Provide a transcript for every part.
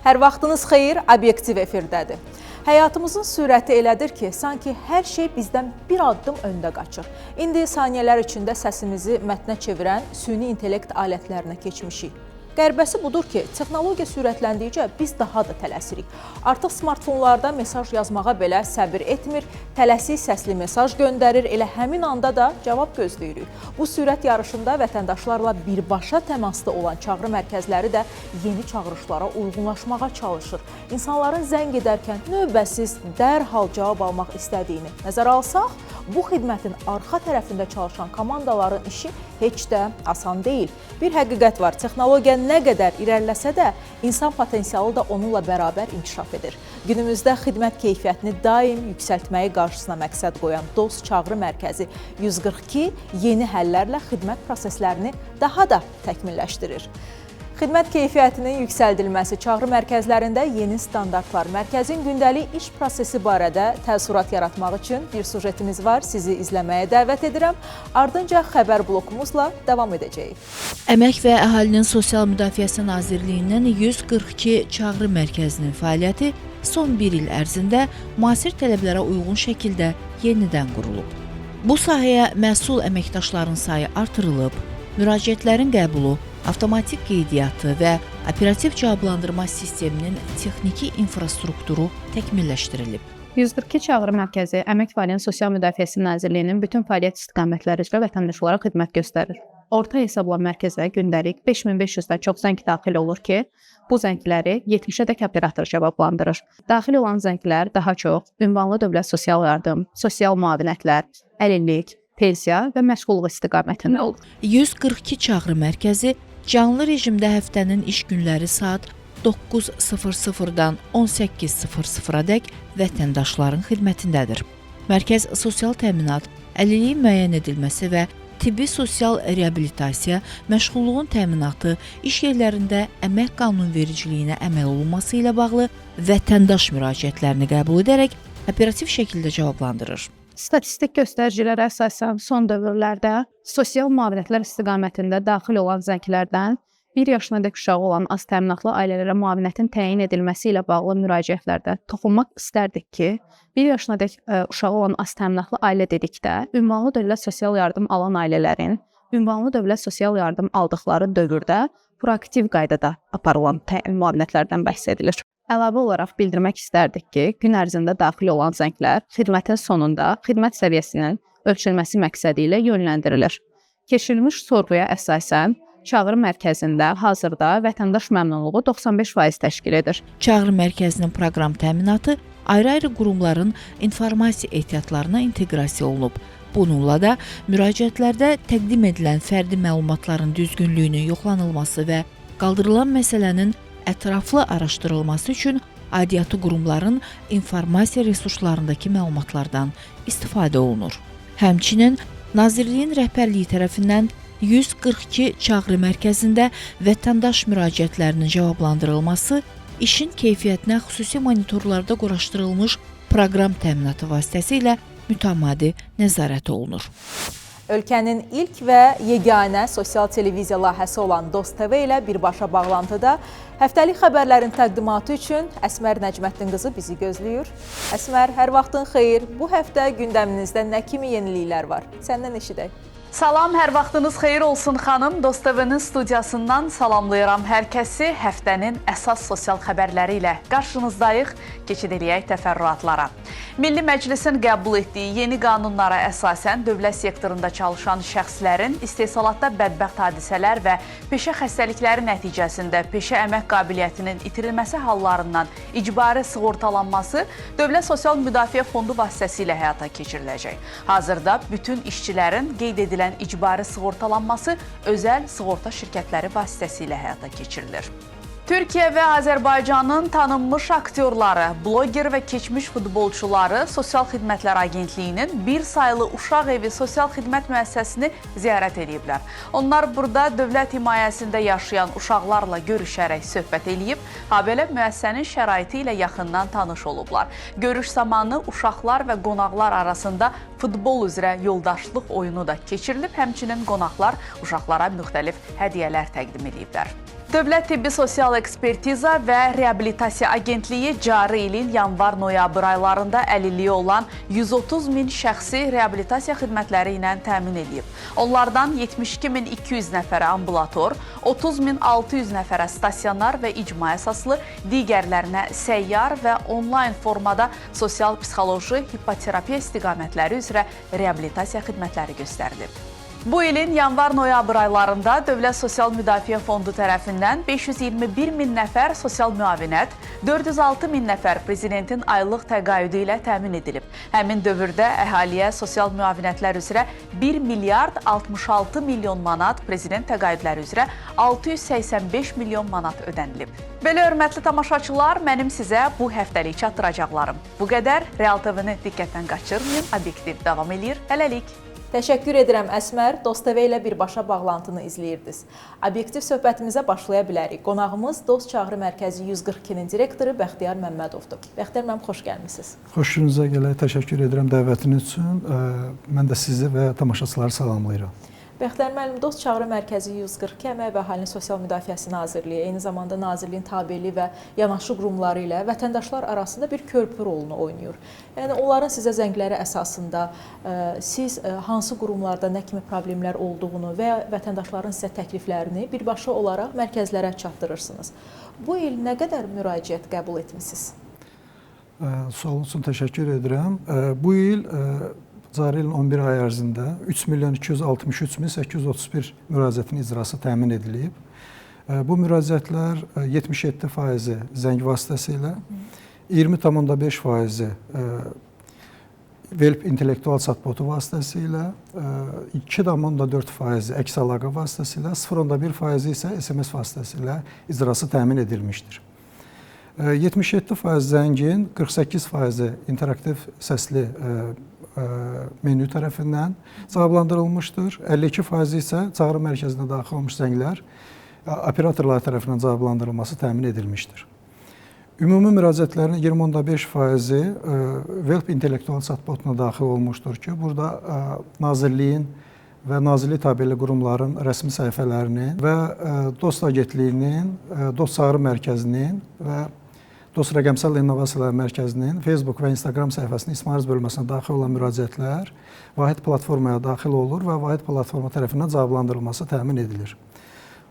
Hər vaxtınız xeyir, obyektiv efirdədir. Həyatımızın sürəti elədir ki, sanki hər şey bizdən bir addım öndə qaçır. İndi saniyələr içində səsimizi mətnə çevirən süni intellekt alətlərinə keçmişik. Qəribəsi budur ki, texnologiya sürətləndikcə biz daha da tələsirik. Artıq smartfonlarda mesaj yazmağa belə səbir etmir, tələsik səsli mesaj göndərir, elə həmin anda da cavab gözləyirik. Bu sürət yarışında vətəndaşlarla birbaşa təmasda olan çağrı mərkəzləri də yeni çağırışlara uyğunlaşmağa çalışır. İnsanların zəng edərkən növbəsiz dərhal cavab almaq istədiyini nəzərə alsaq, bu xidmətin arxa tərəfində çalışan komandaların işi heç də asan deyil. Bir həqiqət var, texnologiya nə qədər irəliləsə də, insan potensialı da onunla bərabər inkişaf edir. Günümüzdə xidmət keyfiyyətini daim yüksəltməyi qarşısına məqsəd qoyan Dost Çağrı Mərkəzi 142 yeni həllərlə xidmət proseslərini daha da təkmilləşdirir. Xidmət keyfiyyətinin yüksəldilməsi, çağrı mərkəzlərində yeni standartlar, mərkəzin gündəlik iş prosesi barədə təəssürat yaratmaq üçün bir sujetimiz var. Sizi izləməyə dəvət edirəm. Ardınca xəbər blokumuzla davam edəcəyik. Əmək və Əhalinin Sosial Müdafiəsi Nazirliyinin 142 çağrı mərkəzinin fəaliyyəti son bir il ərzində müasir tələblərə uyğun şəkildə yenidən qurulub. Bu sahəyə məsul əməkdaşların sayı artırılıb, müraciətlərin qəbulu, avtomatik qeydiyyatı və operativ cavablandırma sisteminin texniki infrastrukturu təkmilləşdirilib. 142 çağrı mərkəzi Əmək və Əhalinin Sosial Müdafiəsi Nazirliyinin bütün fəaliyyət istiqamətləri üzrə vətəndaşlara xidmət göstərir. Orta hesabla mərkəzə gündəlik 5500-dən çox zəng daxil olur ki, bu zəngləri 70-ədək operator cavablandırır. Daxil olan zənglər daha çox ünvanlı dövlət sosial yardım, sosial müavinətlər, əlillik, pensiya və məşğulluq istiqamətində olur. 142 çağrı mərkəzi canlı rejimdə həftənin iş günləri saat 9:00-dan 18:00-adək vətəndaşların xidmətindədir. Mərkəz sosial təminat, əlilliyin müəyyən edilməsi və tibbi sosial reabilitasiya, məşğulluğun təminatı, iş yerlərində əmək qanunvericiliyinə əməl olunması ilə bağlı vətəndaş müraciətlərini qəbul edərək operativ şəkildə cavablandırır. Statistik göstəricilərə əsasən son dövrlərdə sosial müavinətlər istiqamətində daxil olan zənglərdən 1 yaşına dək uşağı olan az təminatlı ailələrə müavinətin təyin edilməsi ilə bağlı müraciətlərdə toxunmaq istərdik ki, 1 yaşına dək uşağı olan az təminatlı ailə dedikdə ünvanlı dövlət sosial yardım alan ailələrin ünvanlı dövlət sosial yardım aldıqları dövrdə proaktiv qaydada aparılan müavinətlərdən bəhs edilir. Əlavə olaraq bildirmək istərdik ki, gün ərzində daxil olan zənglər xidmətin sonunda xidmət səviyyəsinin ölçülməsi məqsədi ilə yönləndirilir. Keçirilmiş sorğuya əsasən çağrı mərkəzində hazırda vətəndaş məmnunluğu 95% təşkil edir. Çağrı mərkəzinin proqram təminatı ayrı-ayrı qurumların informasiya ehtiyatlarına inteqrasiya olunub. Bununla da müraciətlərdə təqdim edilən fərdi məlumatların düzgünlüyünün yoxlanılması və qaldırılan məsələnin ətraflı araşdırılması üçün aidiyyatı qurumların informasiya resurslarındakı məlumatlardan istifadə olunur. Həmçinin Nazirliyin rəhbərliyi tərəfindən 142 çağrı mərkəzində vətəndaş müraciətlərinin cavablandırılması işin keyfiyyətinə xüsusi monitorlarda quraşdırılmış proqram təminatı vasitəsilə mütəmadi nəzarət olunur. Ölkənin ilk və yeganə sosial televiziya layihəsi olan Dost TV ilə birbaşa bağlantıda həftəlik xəbərlərin təqdimatı üçün Əsmər Nəcməddin qızı bizi gözləyir. Əsmər, hər vaxtın xeyir. Bu həftə gündəminizdə nə kimi yeniliklər var? Səndən eşidək. Salam, hər vaxtınız xeyir olsun xanım. Dost TV-nin studiyasından salamlayıram hər kəsi. Həftənin əsas sosial xəbərləri ilə qarşınızdayıq. Keçid eləyək təfərrüatlara. Milli Məclisin qəbul etdiyi yeni qanunlara əsasən dövlət sektorunda çalışan şəxslərin istehsalatda bədbəxt hadisələr və peşə xəstəlikləri nəticəsində peşə əmək qabiliyyətinin itirilməsi hallarından icbari sığortalanması Dövlət Sosial Müdafiə Fondu vasitəsilə həyata keçiriləcək. Hazırda bütün işçilərin qeyd edilən icbari sığortalanması özəl sığorta şirkətləri vasitəsilə həyata keçirilir. Türkiyə və Azərbaycanın tanınmış aktyorları, bloger və keçmiş futbolçuları Sosial Xidmətlər Agentliyinin bir saylı uşaq evi sosial xidmət müəssisəsini ziyarət ediblər. Onlar burada dövlət himayəsində yaşayan uşaqlarla görüşərək söhbət eləyib, habelə müəssisənin şəraiti ilə yaxından tanış olublar. Görüş zamanı uşaqlar və qonaqlar arasında futbol üzrə yoldaşlıq oyunu da keçirilib, həmçinin qonaqlar uşaqlara müxtəlif hədiyyələr təqdim ediblər. Dövlət Tibbi Sosial Ekspertiza və Reabilitasiya Agentliyi cari ilin yanvar-noyabr aylarında əlilliyi olan 130 min şəxsi reabilitasiya xidmətləri ilə təmin edib. Onlardan 72.200 nəfərə ambulator, 30.600 nəfərə stasionar və icma əsaslı, digərlərinə səyyar və onlayn formada sosial-psixoloji, hipoterapiya istiqamətləri üzrə reabilitasiya xidmətləri göstərilib. Bu ilin yanvar-noyabr aylarında Dövlət Sosial Müdafiə Fondu tərəfindən 521 min nəfər sosial müavinət, 406 min nəfər prezidentin aylıq təqaüdü ilə təmin edilib. Həmin dövrdə əhaliyə sosial müavinətlər üzrə 1 milyard 66 milyon manat, prezident təqaüdləri üzrə 685 milyon manat ödənilib. Belə hörmətli tamaşaçılar, mənim sizə bu həftəlik çatdıracaqlarım. Bu qədər. Real TV-ni diqqətdən qaçırmayın. Obyektiv davam eləyir. Hələlik. Təşəkkür edirəm Əsmər. Dost TV ilə birbaşa bağlantını izləyirdiniz. Obyektiv söhbətimizə başlaya bilərik. Qonağımız Dost Çağrı Mərkəzi 142-nin direktoru Bəxtiyar Məmmədovdur. Bəxtiyar müəllim, xoş gəlmisiniz. Xoşunuza gələk. Təşəkkür edirəm dəvətiniz üçün. Mən də sizi və tamaşaçıları salamlayıram. Bəxtiyar müəllim, Dost Çağrı Mərkəzi 142 Əmək və Əhalinin Sosial Müdafiəsi Nazirliyi, eyni zamanda nazirliyin tabeli və yanaşı qurumları ilə vətəndaşlar arasında bir körpü rolunu oynayır. Yəni onların sizə zəngləri əsasında siz hansı qurumlarda nə kimi problemlər olduğunu və ya vətəndaşların sizə təkliflərini birbaşa olaraq mərkəzlərə çatdırırsınız. Bu il nə qədər müraciət qəbul etmisiniz? Sualın üçün təşəkkür edirəm. Bu il cari ilin 11 ay ərzində 3 milyon 263 min 831 müraciətin icrası təmin edilib. Bu müraciətlər 77%-i zəng vasitəsilə, 20,5%-i Velp intellektual chatbotu vasitəsilə, 2,4%-i əks əlaqə vasitəsilə, 0,1%-i isə SMS vasitəsilə icrası təmin edilmişdir. 77% zəngin, 48%-i interaktiv səsli menyu tərəfindən cavablandırılmışdır. 52% isə çağrı mərkəzinə daxil olmuş zənglər operatorlar tərəfindən cavablandırılması təmin edilmişdir. Ümumi müraciətlərin 20,5%-i Velp intellektual chatbotuna daxil olmuşdur ki, burada nazirliyin və nazirlik tabeli qurumların rəsmi səhifələrinin və Dost Agentliyinin, Dost Çağrı Mərkəzinin və Dost Rəqəmsal İnnovasiyalar Mərkəzinin Facebook və Instagram səhifəsinin ismarij bölməsinə daxil olan müraciətlər vahid platformaya daxil olur və vahid platforma tərəfindən cavablandırılması təmin edilir.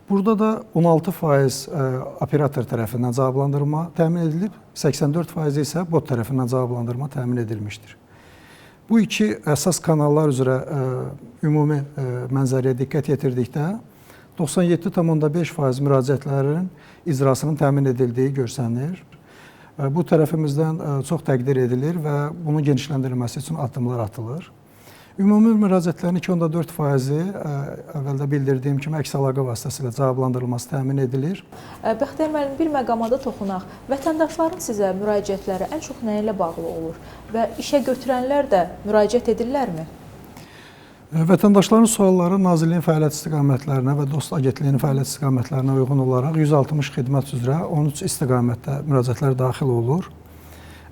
Burada da 16% operator tərəfindən cavablandırma təmin edilib, 84% isə bot tərəfindən cavablandırma təmin edilmişdir. Bu iki əsas kanallar üzrə ümumi mənzərəyə diqqət yetirdikdə 97,5% müraciətlərin icrasının təmin edildiyi görsənir. Bu tərəfimizdən çox təqdir edilir və bunun genişləndirilməsi üçün addımlar atılır. Ümumi müraciətlərin 2,4%-i əvvəldə bildirdiyim kimi əks əlaqə vasitəsilə cavablandırılması təmin edilir. Bəxtiyar müəllim, bir məqama da toxunaq. Vətəndaşların sizə müraciətləri ən çox nə ilə bağlı olur və işə götürənlər də müraciət edirlərmi? Vətəndaşların sualları Nazirliyin fəaliyyət istiqamətlərinə və Dost Agentliyinin fəaliyyət istiqamətlərinə uyğun olaraq 160 xidmət üzrə 13 istiqamətdə müraciətlər daxil olur.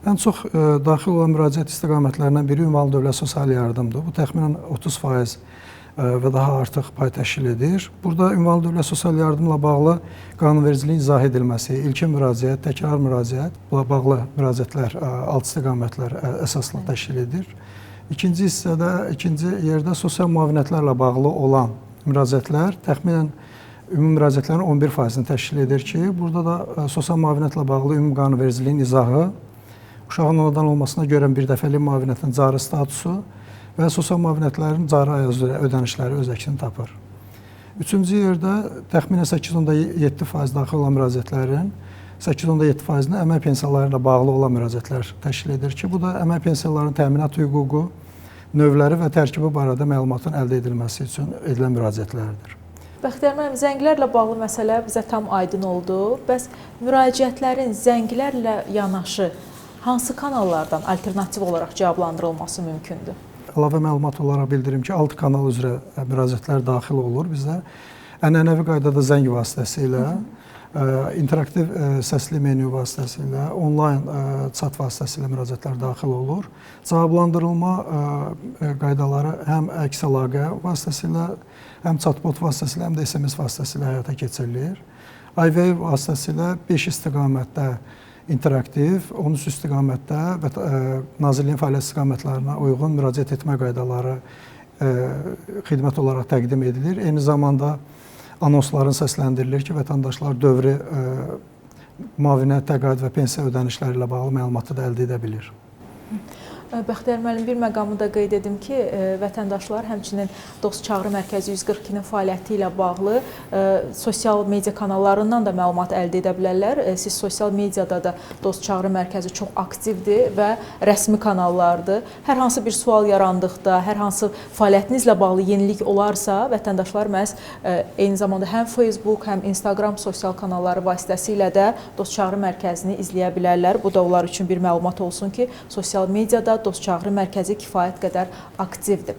Ən çox daxil olan müraciət istiqamətlərindən biri ünvanlı dövlət sosial yardımdır. Bu təxminən 30% və daha artıq pay təşkil edir. Burada ünvanlı dövlət sosial yardımla bağlı qanunvericiliyin izah edilməsi, ilkin müraciət, təkrar müraciət, buna bağlı müraciətlər, alt istiqamətlər əsaslı təşkil edir. İkinci hissədə, ikinci yerdə sosial müavinətlərlə bağlı olan müraciətlər təxminən ümumi müraciətlərin 11%-ni təşkil edir ki, burada da sosial müavinətlə bağlı ümumi qanunvericiliyin izahı, uşağın anadan olmasına görə bir dəfəlik müavinətin cari statusu və sosial müavinətlərin cari ay üzrə ödənişləri öz əksini tapır. Üçüncü yerdə təxminən 8,7% daxil olan müraciətlərin 8,7%-ni əmək pensiyaları ilə bağlı olan müraciətlər təşkil edir ki, bu da əmək pensiyalarının təminat hüququ, növləri və tərkibi barədə məlumatın əldə edilməsi üçün edilən müraciətlərdir. Bəxtiyar müəllim, zənglərlə bağlı məsələ bizə tam aydın oldu. Bəs müraciətlərin zənglərlə yanaşı hansı kanallardan alternativ olaraq cavablandırılması mümkündür? Əlavə məlumat olaraq bildirim ki, 6 kanal üzrə müraciətlər daxil olur bizə. Ənənəvi qaydada zəng vasitəsilə, İnteraktiv səsli menyu vasitəsilə, onlayn çat vasitəsilə müraciətlər daxil olur. Cavablandırılma qaydaları həm əks əlaqə vasitəsilə, həm chatbot vasitəsilə, həm də SMS vasitəsilə həyata keçirilir. IVR vasitəsilə 5 istiqamətdə interaktiv, 13 istiqamətdə və Nazirliyin fəaliyyət istiqamətlərinə uyğun müraciət etmə qaydaları xidmət olaraq təqdim edilir. Eyni zamanda anonsların səsləndirilir ki, vətəndaşlar dövri müavinət, təqaüd və pensiya ödənişləri ilə bağlı məlumatı da əldə edə bilir. Bəxtiyar müəllim, bir məqamı da qeyd edim ki, vətəndaşlar həmçinin Dost Çağrı Mərkəzi 142-nin fəaliyyəti ilə bağlı sosial media kanallarından da məlumat əldə edə bilərlər. Siz sosial mediada da Dost Çağrı Mərkəzi çox aktivdir və rəsmi kanallardır. Hər hansı bir sual yarandıqda, hər hansı fəaliyyətinizlə bağlı yenilik olarsa, vətəndaşlar məhz eyni zamanda həm Facebook, həm Instagram sosial kanalları vasitəsilə də Dost Çağrı Mərkəzini izləyə bilərlər. Bu da onlar üçün bir məlumat olsun ki, sosial mediada Dost Çağrı Mərkəzi kifayət qədər aktivdir.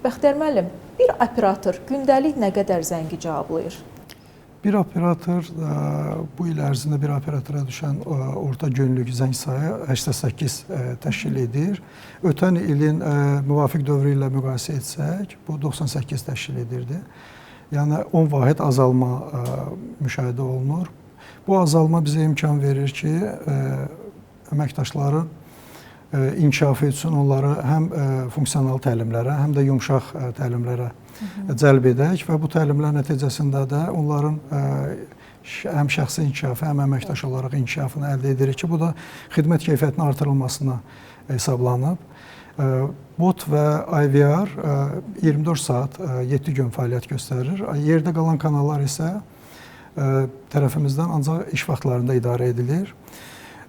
Bəxtiyar müəllim, bir operator gündəlik nə qədər zəngi cavablayır? Bir operator, bu il ərzində bir operatora düşən orta günlük zəng sayı 88 təşkil edir. Ötən ilin müvafiq dövrü ilə müqayisə etsək, bu 98 təşkil edirdi. Yəni 10 vahid azalma müşahidə olunur. Bu azalma bizə imkan verir ki, əməkdaşların inkişafı üçün onları həm funksional təlimlərə, həm də yumşaq təlimlərə cəlb edək və bu təlimlər nəticəsində də onların həm şəxsi inkişafı, həm əməkdaş olaraq inkişafını əldə edirik ki, bu da xidmət keyfiyyətinin artırılmasına hesablanıb. Bot və IVR 24 saat 7 gün fəaliyyət göstərir. Yerdə qalan kanallar isə tərəfimizdən ancaq iş vaxtlarında idarə edilir.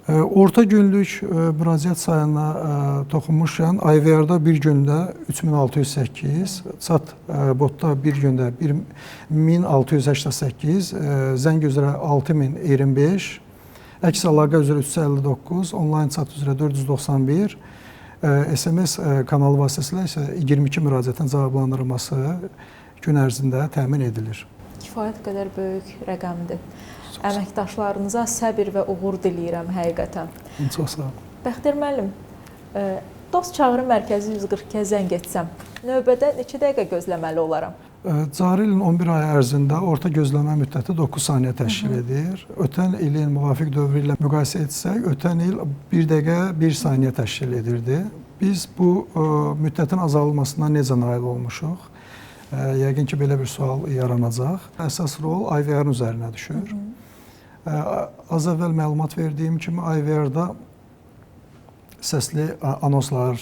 Orta günlük müraciət sayına toxunmuşkən, IVR-da bir gündə 3608, chat botda bir gündə 1688, zəng üzrə 6025, əks əlaqə üzrə 359, onlayn chat üzrə 491, SMS kanalı vasitəsilə isə 22 müraciətin cavablandırılması gün ərzində təmin edilir. Kifayət qədər böyük rəqəmdir. Əməkdaşlarınıza səbir və uğur diləyirəm həqiqətən. Çox sağ olun. Bəxtiyar müəllim, Dost Çağrı Mərkəzi 142-yə zəng etsəm, növbədə neçə dəqiqə gözləməli olaram? Cari ilin 11 ayı ərzində orta gözləmə müddəti 9 saniyə təşkil edir. Ötən ilin müvafiq dövrü ilə müqayisə etsək, ötən il 1 dəqiqə 1 saniyə təşkil edirdi. Biz bu müddətin azalmasına necə nail olmuşuq? Yəqin ki, belə bir sual yaranacaq. Əsas rol IVR-ın üzərinə düşür. Az əvvəl məlumat verdiyim kimi IVR-da səsli anonslar,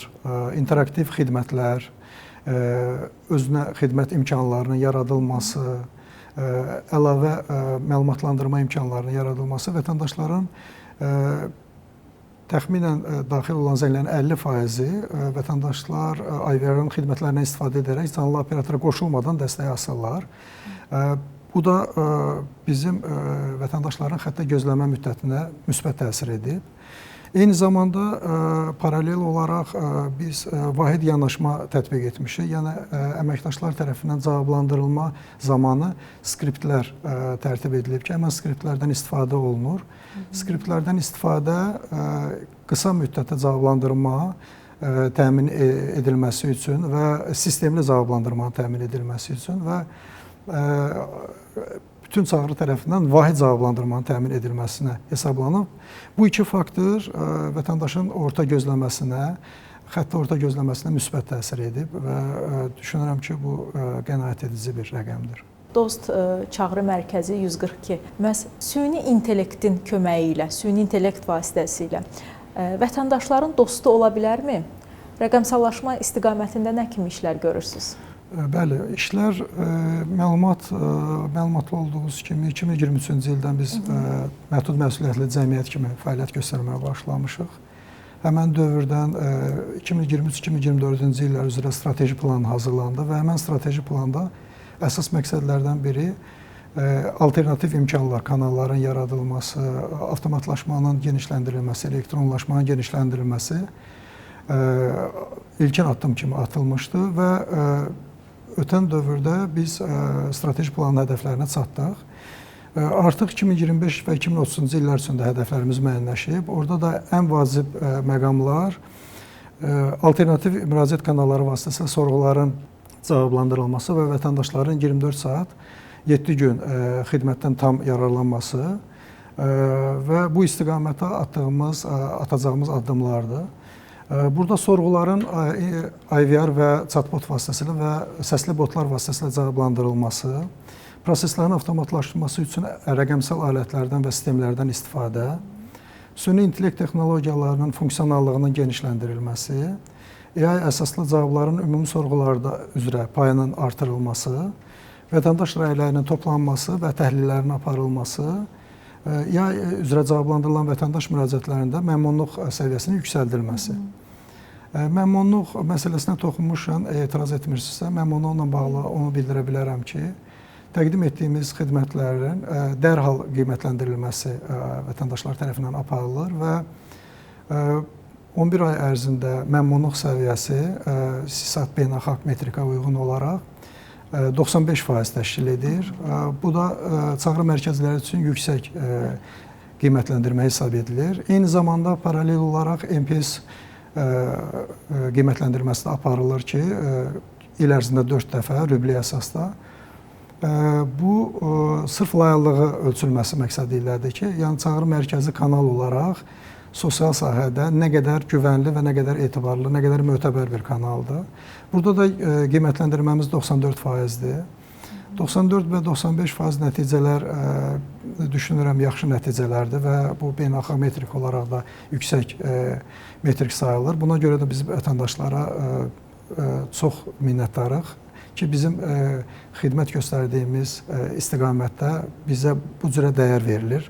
interaktiv xidmətlər, özünə xidmət imkanlarının yaradılması, əlavə məlumatlandırma imkanlarının yaradılması vətəndaşların təxminən daxil olan zənglərin 50%-i vətəndaşlar IVR-ın xidmətlərindən istifadə edərək canlı operatora qoşulmadan dəstək asırlar. Bu da bizim vətəndaşların xəttə gözləmə müddətinə müsbət təsir edib. Eyni zamanda paralel olaraq biz vahid yanaşma tətbiq etmişik. Yəni əməkdaşlar tərəfindən cavablandırılma zamanı skriptlər tərtib edilib ki, həmən skriptlərdən istifadə olunur. Skriptlərdən istifadə qısa müddətdə cavablandırma təmin edilməsi üçün və sistemli cavablandırmanın təmin edilməsi üçün və bütün çağrı tərəfindən vahid cavablandırmanın təmin edilməsinə hesablanıb. Bu iki faktor vətəndaşın orta gözləməsinə, xəttə orta gözləməsinə müsbət təsir edib və düşünürəm ki, bu qənaət edici bir rəqəmdir. Dost Çağrı Mərkəzi 142 məhz süni intellektin köməyi ilə, süni intellekt vasitəsilə vətəndaşların dostu ola bilərmi? Rəqəmsallaşma istiqamətində nə kimi işlər görürsünüz? Bəli, işlər məlumatlı olduğumuz kimi 2023-cü ildən biz məhdud məsuliyyətli cəmiyyət kimi fəaliyyət göstərməyə başlamışıq. Həmən dövrdən 2023-2024-cü illər üzrə strateji plan hazırlandı və həmən strateji planda əsas məqsədlərdən biri alternativ imkanlar, kanalların yaradılması, avtomatlaşmanın genişləndirilməsi, elektronlaşmanın genişləndirilməsi ilkin addım kimi atılmışdı və ötən dövrdə biz strateji planın hədəflərinə çatdıq. Artıq 2025 və 2030-cu illər üçün də hədəflərimiz müəyyənləşib. Orada da ən vacib məqamlar alternativ müraciət kanalları vasitəsilə sorğuların cavablandırılması və vətəndaşların 24 saat 7 gün xidmətdən tam yararlanması və bu istiqamətə atdığımız, atacağımız addımlardır. Burada sorğuların IVR və chatbot vasitəsilə və səsli botlar vasitəsilə cavablandırılması, proseslərin avtomatlaşdırılması üçün rəqəmsal alətlərdən və sistemlərdən istifadə, süni intellekt texnologiyalarının funksionallığının genişləndirilməsi, AI əsaslı cavabların ümumi sorğularda üzrə payının artırılması, vətəndaş rəylərinin toplanması və təhlillərinin aparılması, AI üzrə cavablandırılan vətəndaş müraciətlərində məmnunluq səviyyəsinin yüksəldilməsi. Məmnunluq məsələsinə toxunmuşam, etiraz etmirsinizsə, məmnunluqla bağlı onu bildirə bilərəm ki, təqdim etdiyimiz xidmətlərin dərhal qiymətləndirilməsi vətəndaşlar tərəfindən aparılır və 11 ay ərzində məmnunluq səviyyəsi CSAT beynəlxalq metrika uyğun olaraq 95% təşkil edir. Bu da çağrı mərkəzləri üçün yüksək qiymətləndirmə hesab edilir. Eyni zamanda paralel olaraq NPS qiymətləndirməsi də aparılır ki, il ərzində 4 dəfə rübli əsasda. Bu sırf layihəliyi ölçülməsi məqsədi ilədir ki, yəni çağrı mərkəzi kanal olaraq sosial sahədə nə qədər güvənli və nə qədər etibarlı, nə qədər mötəbər bir kanaldır. Burada da qiymətləndirməmiz 94%-dir. 94 və 95% nəticələr düşünürəm yaxşı nəticələrdir və bu beynəlxalq metrik olaraq da yüksək metrik sayılır. Buna görə də biz vətəndaşlara çox minnətdarıq ki, bizim xidmət göstərdiyimiz istiqamətdə bizə bu cürə dəyər verilir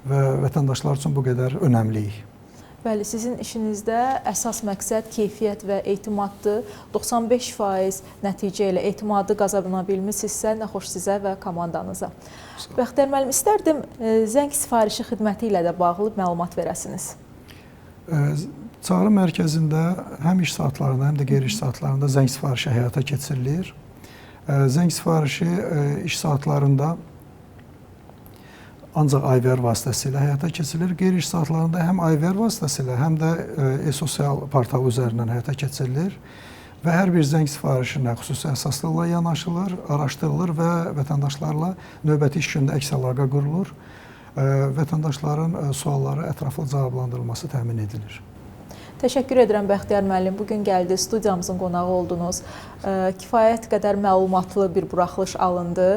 və vətəndaşlar üçün bu qədər önəmliyik. Bəli, sizin işinizdə əsas məqsəd keyfiyyət və etimaddır. 95% nəticə ilə etimadı qazana bilmisinizsə, nə xoş sizə və komandanıza. Bəxtiyar müəllim, istərdim zəng sifarişi xidməti ilə də bağlı məlumat verəsiniz. Çağrı mərkəzində həm iş saatlarında, həm də qeyri-iş saatlarında zəng sifarişi həyata keçirilir. Zəng sifarişi iş saatlarında ancaq IVR vasitəsilə həyata keçirilir. Qeyri-iş saatlarında həm IVR vasitəsilə, həm də e-sosial portalı üzərindən həyata keçirilir və hər bir zəng sifarişinə xüsusi əsaslılıqla yanaşılır, araşdırılır və vətəndaşlarla növbəti iş günündə əks əlaqə qurulur. Vətəndaşların sualları ətraflı cavablandırılması təmin edilir. Təşəkkür edirəm Bəxtiyar müəllim. Bugün gəldi, studiyamızın qonağı oldunuz. Kifayət qədər məlumatlı bir buraxılış alındı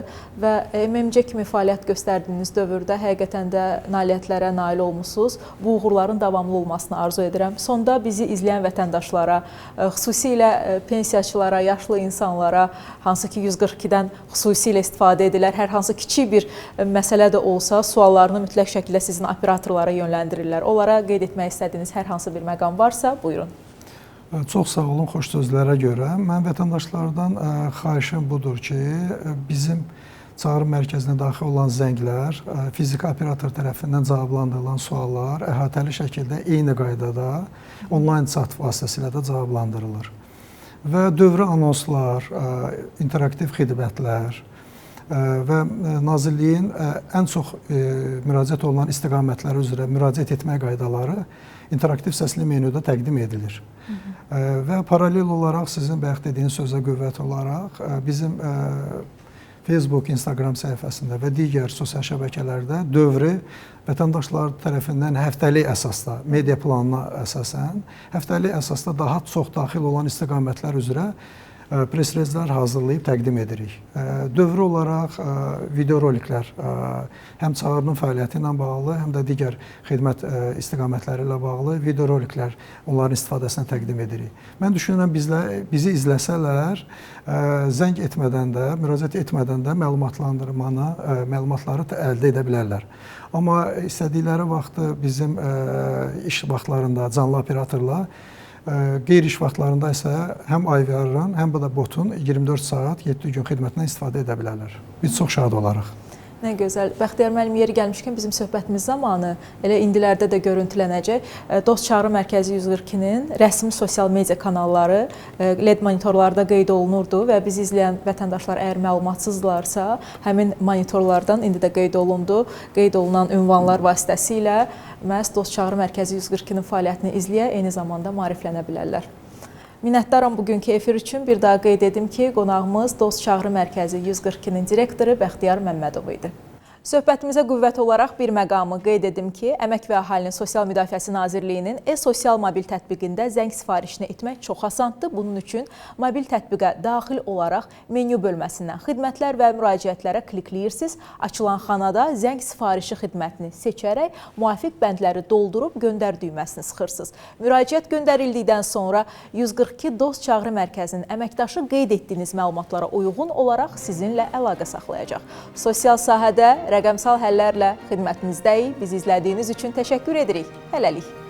və MMC kimi fəaliyyət göstərdiyiniz dövrdə həqiqətən də nailiyyətlərə nail olmusunuz. Bu uğurların davamlı olmasını arzu edirəm. Sonda bizi izləyən vətəndaşlara, xüsusilə pensiyaçılara, yaşlı insanlara, hansı ki 142-dən xüsusilə istifadə edirlər, hər hansı kiçik bir məsələ də olsa, suallarını mütləq şəkildə sizin operatorlara yönləndirirlər. Onlara qeyd etmək istədiyiniz hər hansı bir məqam varsa, buyurun. Çox sağ olun xoş sözlərə görə. Mən vətəndaşlardan xahişim budur ki, bizim çağrı mərkəzinə daxil olan zənglər, fiziki operator tərəfindən cavablandırılan suallar əhatəli şəkildə eyni qaydada onlayn chat vasitəsilə də cavablandırılır. Və dövrü anonslar, interaktiv xidmətlər və Nazirliyin ən çox müraciət olunan istiqamətləri üzrə müraciət etmə qaydaları interaktiv səsli menyuda təqdim edilir. Və paralel olaraq sizin bayaq dediyiniz sözə qüvvət olaraq bizim Facebook, Instagram səhifəsində və digər sosial şəbəkələrdə dövrü vətəndaşlar tərəfindən həftəlik əsasda, media planına əsasən, həftəlik əsasda daha çox daxil olan istiqamətlər üzrə press-relizlər hazırlayıb təqdim edirik. Dövrü olaraq video roliklər həm çağrının fəaliyyəti ilə bağlı, həm də digər xidmət istiqamətləri ilə bağlı video roliklər onların istifadəsinə təqdim edirik. Mən düşünürəm bizi izləsələr, zəng etmədən də, müraciət etmədən də məlumatlandırmanı, məlumatları əldə edə bilərlər. Amma istədikləri vaxtı bizim iş vaxtlarında canlı operatorla, qeyri-iş vaxtlarında isə həm IVR-ın, həm də botun 24 saat 7 gün xidmətindən istifadə edə bilərlər. Biz çox şad olarıq. Nə gözəl. Bəxtiyar müəllim, yeri gəlmişkən bizim söhbətimiz zamanı elə indilərdə də görüntülənəcək. Dost Çağrı Mərkəzi 142-nin rəsmi sosial media kanalları LED monitorlarda qeyd olunurdu və bizi izləyən vətəndaşlar əgər məlumatsızdırlarsa, həmin monitorlardan indi də qeyd olundu. Qeyd olunan ünvanlar vasitəsilə məhz Dost Çağrı Mərkəzi 142-nin fəaliyyətini izləyə, eyni zamanda maariflənə bilərlər. Minnətdaram bugünkü efir üçün. Bir daha qeyd edim ki, qonağımız Dost Çağrı Mərkəzi 142-nin direktoru Bəxtiyar Məmmədov idi. Söhbətimizə qüvvət olaraq bir məqamı qeyd edim ki, Əmək və Əhalinin Sosial Müdafiəsi Nazirliyinin e-sosial mobil tətbiqində zəng sifarişini etmək çox asandır. Bunun üçün mobil tətbiqə daxil olaraq menyu bölməsindən xidmətlər və müraciətlərə klikləyirsiniz. Açılan xanada zəng sifarişi xidmətini seçərək müvafiq bəndləri doldurub göndər düyməsini sıxırsınız. Müraciət göndərildikdən sonra 142 Dost Çağrı Mərkəzinin əməkdaşı qeyd etdiyiniz məlumatlara uyğun olaraq sizinlə əlaqə saxlayacaq. Sosial sahədə rəqəmsal həllərlə xidmətinizdəyik. Bizi izlədiyiniz üçün təşəkkür edirik. Hələlik.